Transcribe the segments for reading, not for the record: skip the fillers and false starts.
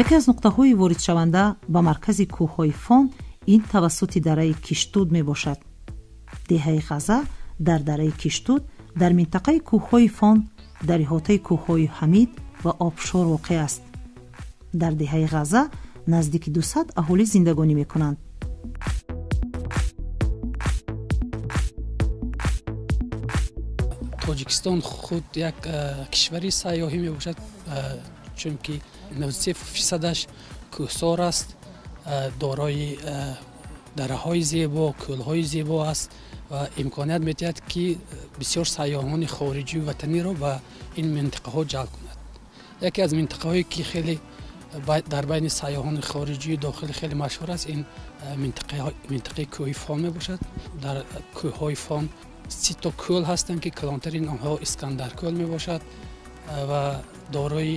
Яке аз нуқтаҳои воридшаванда ба маркази кӯҳҳои Фон ин тавассути дараи Киштуд мебошад. Деҳаи Ғаза дар дараи Киштуд дар минтақаи кӯҳҳои Фон дар иҳотаи кӯҳҳои Ҳамид ва Обшор воқеъ аст. Дар деҳаи Ғаза наздики 200 аҳолӣ зиндагонӣ мекунанд. Тоҷикистон худ як кишвари сайёҳӣ мебошад, чунки 93%-аш кӯҳсор аст, дорои дараҳои зебо, кӯлҳои зебо аст ва имконият медиҳад, ки бисёр сайёҳони хориҷию ватаниро ба ин минтақаҳо ҷалб кунад. Яке аз минтақаҳое, ки хеле дар байни сайёҳони хориҷию дохилӣ хеле машҳур аст, ин минтақаи кӯҳи Фон мебошад. Дар кӯҳҳои Фон 30 то кӯл ҳастанд, ки калонтарин онҳо Искандаркӯл мебошад ва дорои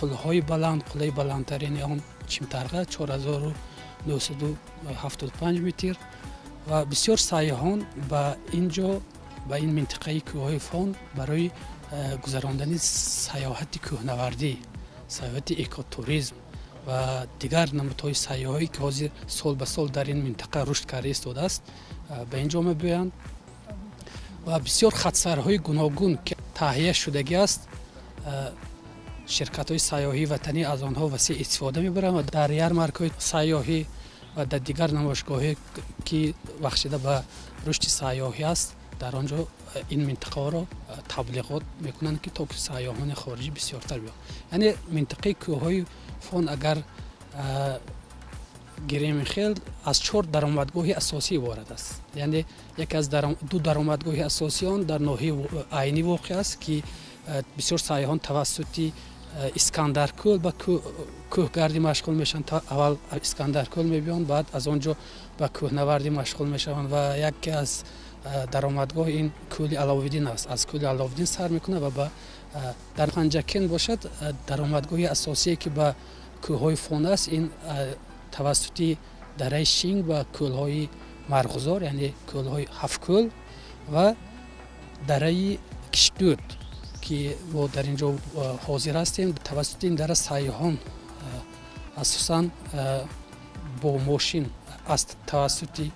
қуллаҳои баланд. Қуллаи баландтарини он Чимтарға 4975 метр ва бисёр сайёҳон ба ин ҷо, ба ин минтақаи кӯҳҳои Фон барои гузарондани сайёҳати кӯҳнавардӣ, сайёҳати экотуризм ва дигар намудҳои сайёҳӣ, ки ҳозир сол ба сол дар ин минтақа рушд карда истодааст, ба ин ҷо мебиёянд ва бисёр хатсайрҳои гуногун, ки таҳия шудагӣ аст, ширкатҳои сайёҳии ватанӣ аз онҳо васеъ истифода мебаранд ва дар ярмаркаҳои сайёҳӣ ва дар дигар намоишгоҳҳое, ки бахшида ба рушди сайёҳӣ аст, дар он ҷо ин минтақаҳоро таблиғот мекунанд, ки то ки сайёҳони хориҷӣ бисёртар биёянд. Яъне минтақаи кӯҳҳои Фон агар гирем хел аз 4 даромадгоҳи асосӣ иборат аст. Яъне яке аз ду даромадгоҳи асосии он дар ноҳияи Айнӣ воқеъ аст, ки бисёр сайёҳон тавассути Искандаркӯл ба кӯҳгардӣ машғул мешаванд. Аввал Искандаркӯл мебиёнд, баъд аз он ҷо ба кӯҳнавардӣ машғул мешаванд ва яке аз даромадгоҳ ин кӯли Аловиддин аст. Аз кӯли Аловиддин сар мекунад ва дар Панҷакент бошад, даромадгоҳи асосие, ки ба кӯҳҳои Фон аст, ин тавассути дараи Шинг ва кӯлҳои Марғузор, яъне кӯлҳои Ҳафткӯл ва дараи Киштуд, ки мо дар ин ҷо ҳозир ҳастем. Тавассути ин дара сайёҳон асосан бо мошин аз тавассути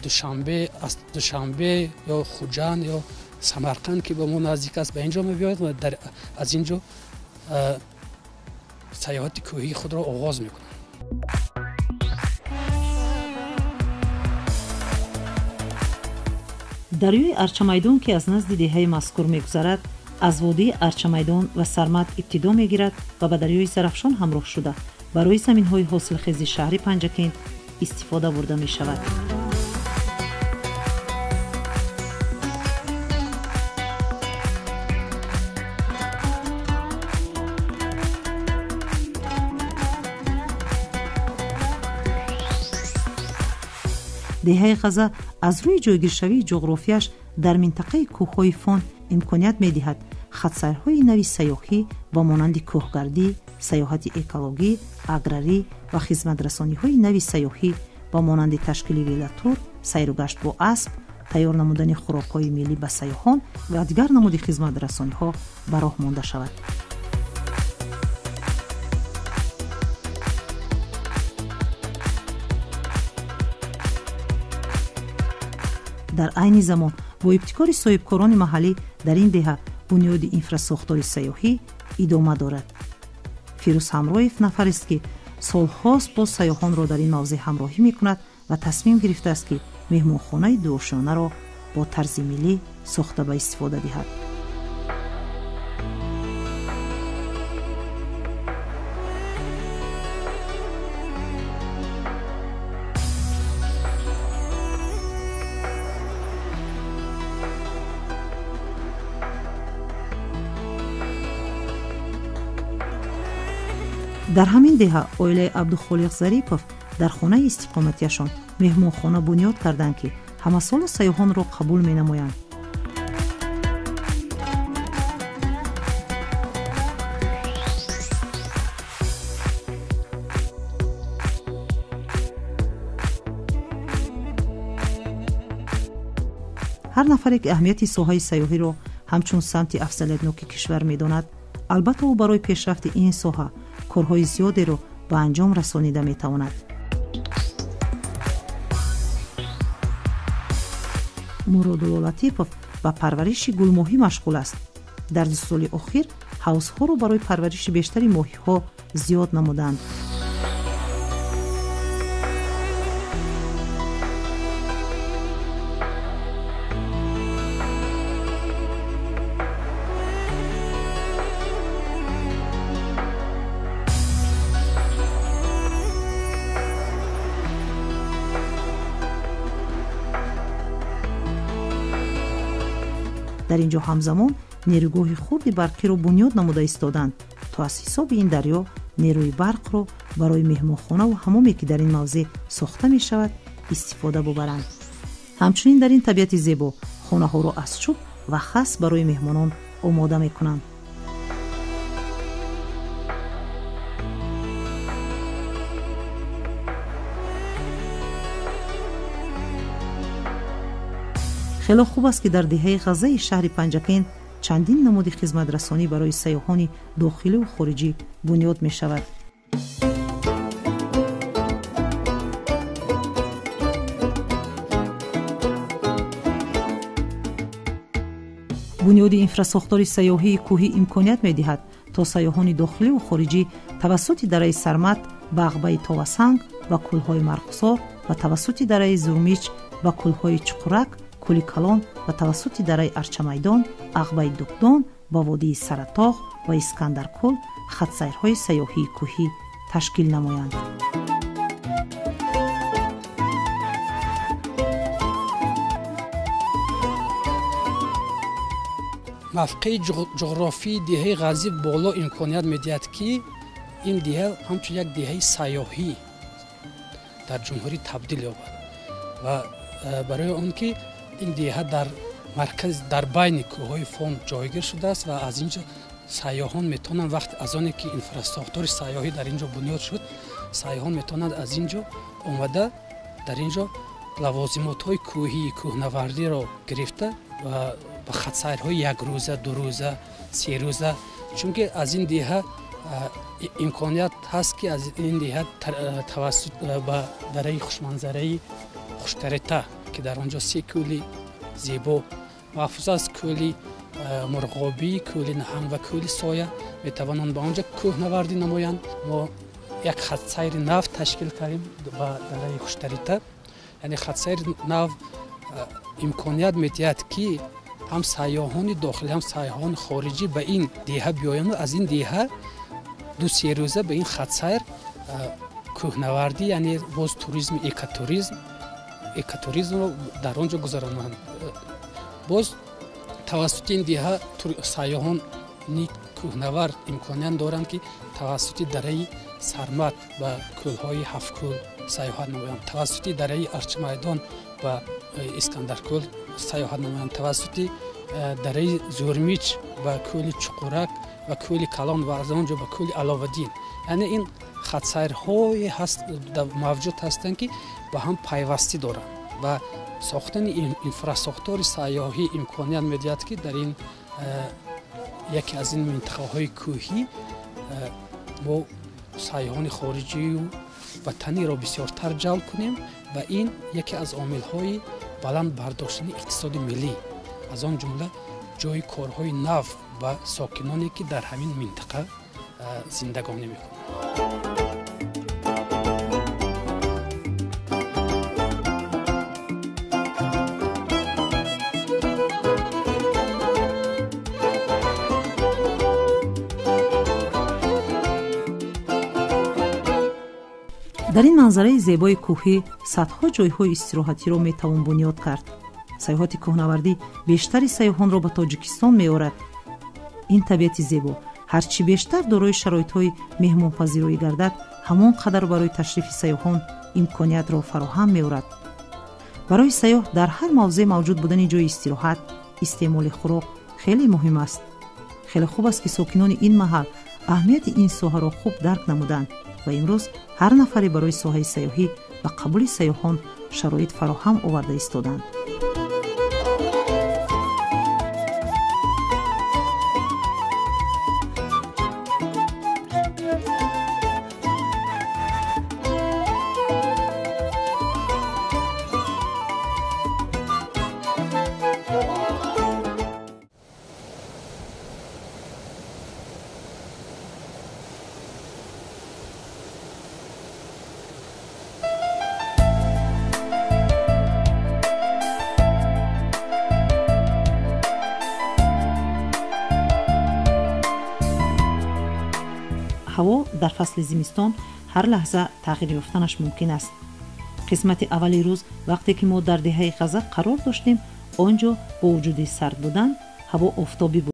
Душанбе, аз Душанбе ё Хуҷанд ё Самарқанд, ки ба мо наздик аст, ба ин ҷо мебиёяд ва аз ин ҷо сайёҳати кӯҳии худро оғоз мекунанд. Дарёи Арчамайдон, ки аз назди деҳаи мазкур мегузарад, аз водии Арчамайдон ва Сармат ибтидо мегирад ва ба дарёи Зарафшон ҳамроҳ шуда барои заминҳои ҳосилхези шаҳри Панҷакент истифода бурда мешавад. Деҳаи Ғаза аз рӯи ҷойгиршавии ҷуғрофияш дар минтақаи кӯҳҳои Фон имконият медиҳад хатсайрҳои нави сайёҳӣ ба монанди кӯҳгардӣ, сайёҳати экологӣ, аграрӣ ва хизматрасониҳои нави сайёҳӣ ба монанди ташкили велотур, сайругашт бо асп, тайёр намудани хӯрокҳои миллӣ ба сайёҳон ва дигар намуди хизматрасониҳо ба роҳ монда шавад. Дар айни замон бо ибтикори соҳибкорони маҳаллӣ дар ин деҳа бунёди инфрасохтори сайёҳӣ идома дорад. Фирӯз Ҳамроев нафарест, ки солҳост боз сайёҳонро дар ин мавзеъ ҳамроҳӣ мекунад ва тасмим гирифтааст, ки меҳмонхонаи дуошонаро бо тарзи миллӣ сохта ба истифода диҳад. Дар ҳамин деҳа оилаи Абдухолиқ Зарипов дар хонаи истиқоматиашон меҳмонхона бунёд карданд, ки ҳамасола сайёҳонро қабул менамоянд. Ҳар нафаре, ки аҳамияти соҳаи сайёҳиро ҳамчун самти афзалиятноки кишвар медонад, албатта ӯ барои пешрафти ин соҳа Корҳои зиёдеро ба анҷом расонида метавонад. Муродулло Латипов ба парвариши гулмоҳӣ машғул аст. Дар 2 соли охир ҳавзҳоро барои парвариши бештари моҳиҳо зиёд намуданд. Дар ин ҷо ҳамзамон нерӯгоҳи хурди барқиро бунёд намуда истоданд, то аз ҳисоби ин дарё нерӯи барқро барои меҳмонхонаву ҳамоме, ки дар ин мавзеъ сохта мешавад, истифода бубаранд. Ҳамчунин дар ин табиати зебо хонаҳоро аз чӯб ва хас барои меҳмонон омода мекунанд. Хело хуб аст, ки дар деҳаи Ғаззаи шаҳри Панҷакент чандин намуди хизматрасонӣ барои сайёҳони дохиливу хориҷӣ бунёд мешавад. Бунёди инфрасохтори сайёҳии кӯҳӣ имконият медиҳад, то сайёҳони дохиливу хориҷӣ тавассути дараи Сармат ба ағбаи Товасанг ва кӯлҳои Марғзор ва тавассути дараи Зурмич ба кӯлҳои Чуқурак, кӯли Калон ва тавассути дараи Арчамайдон, ағбаи Дуғдон ба водии Саратоғ ва Искандаркӯл хатсайрҳои сайёҳии кӯҳӣ ташкил намоянд. Мавқеи ҷуғрофии деҳаи Ғазӣ боло имконият медиҳад, ки ин деҳа ҳамчун як деҳаи сайёҳӣ дар ҷумҳурӣ табдил ёбад ва барои он ки ин деҳа дар марказ, дар байни кӯҳҳои Фон ҷойгир шудааст ва аз ин ҷо сайёҳон метавонанд, вақте аз оне ки инфрасохтори сайёҳӣ дар ин ҷо бунёд шуд, сайёҳон метавонанд аз ин ҷо омада дар ин ҷо лавозимотҳои кӯҳии кӯҳнавардиро гирифта ва ба хатсайрҳои якрӯза, дурӯза, серӯза, чунки аз ин деҳа имконият ҳаст, ки аз ин деҳа тавассут ба дараи хушманзараи Хуштарита, ки дар он ҷо се кӯли зебо маҳфуз аст, кӯли Мурғобӣ, кӯли Наҳанг ва кӯли Соя, метавонанд ба он ҷо кӯҳнавардӣ намоянд. Мо як хатсайри нав ташкил кардем ба дараи Хуштарита. Яъне хатсайри нав имконият медиҳад, ки ҳам сайёҳони дохилӣ, ҳам сайёҳони хориҷӣ ба ин деҳа биёянд, аз ин деҳа 2-3 рӯза ба ин хатсайр кӯҳнавардӣ, яъне боз туризми экотуризмро дар он ҷо гузаронанд. Боз тавассути ин деҳа сайёҳони кӯҳнавард имконият доранд, ки тавассути дараи Сармат ба кӯлҳои Ҳафткӯл сайёҳат намоянд, тавассути дараи Арчамайдон ба Искандаркӯл сайёҳат намоянд, тавассути дараи Зурмич ба кӯли Чуқурак ва кӯли Калон ва аз он ҷо ба кӯли Аловаддин. Яъне ин хатсайрҳое мавҷуд ҳастанд, ки ба ҳам пайвастӣ доранд ва сохтани инфрасохтори сайёҳӣ имконият медиҳад, ки дар ин яке аз ин минтақаҳои кӯҳӣ мо сайёҳони хориҷию ватаниро бисёртар ҷалб кунем ва ин яке аз омилҳои баланд бардоштани иқтисоди миллӣ, аз он ҷумла ҷойи корҳои нав ба сокиноне, ки дар ҳамин минтақа зиндагонӣ мекунанд. Дар ин манзараи зебои кӯҳӣ садҳо ҷойҳои истироҳатиро метавон бунёд кард. Сайёҳати кӯҳнавардӣ бештари сайёҳонро ба Тоҷикистон меорад. Ин табиати зебо ҳарчи бештар дорои шароитҳои меҳмонпазироӣ гардад, ҳамон қадар барои ташрифи сайёҳон имкониятро фароҳам меорад. Барои сайёҳ дар ҳар мавзеъ мавҷуд будани ҷойи истироҳат, истеъмоли хӯрок хеле муҳим аст. Хеле хуб аст, ки сокинони ин маҳал аҳамияти ин соҳаро хуб дарк намуданд ва имрӯз ҳар нафаре барои соҳаи сайёҳӣ ва қабули сайёҳон шароит фароҳам оварда истоданд. Ҳаво дар фасли зимистон ҳар лаҳза тағйир ёфтанаш мумкин аст. Қисмати аввали рӯз, вақте ки мо дар деҳаи Ғаза қарор доштем, он ҷо бо вуҷуди сард будан ҳаво офтобӣ буд.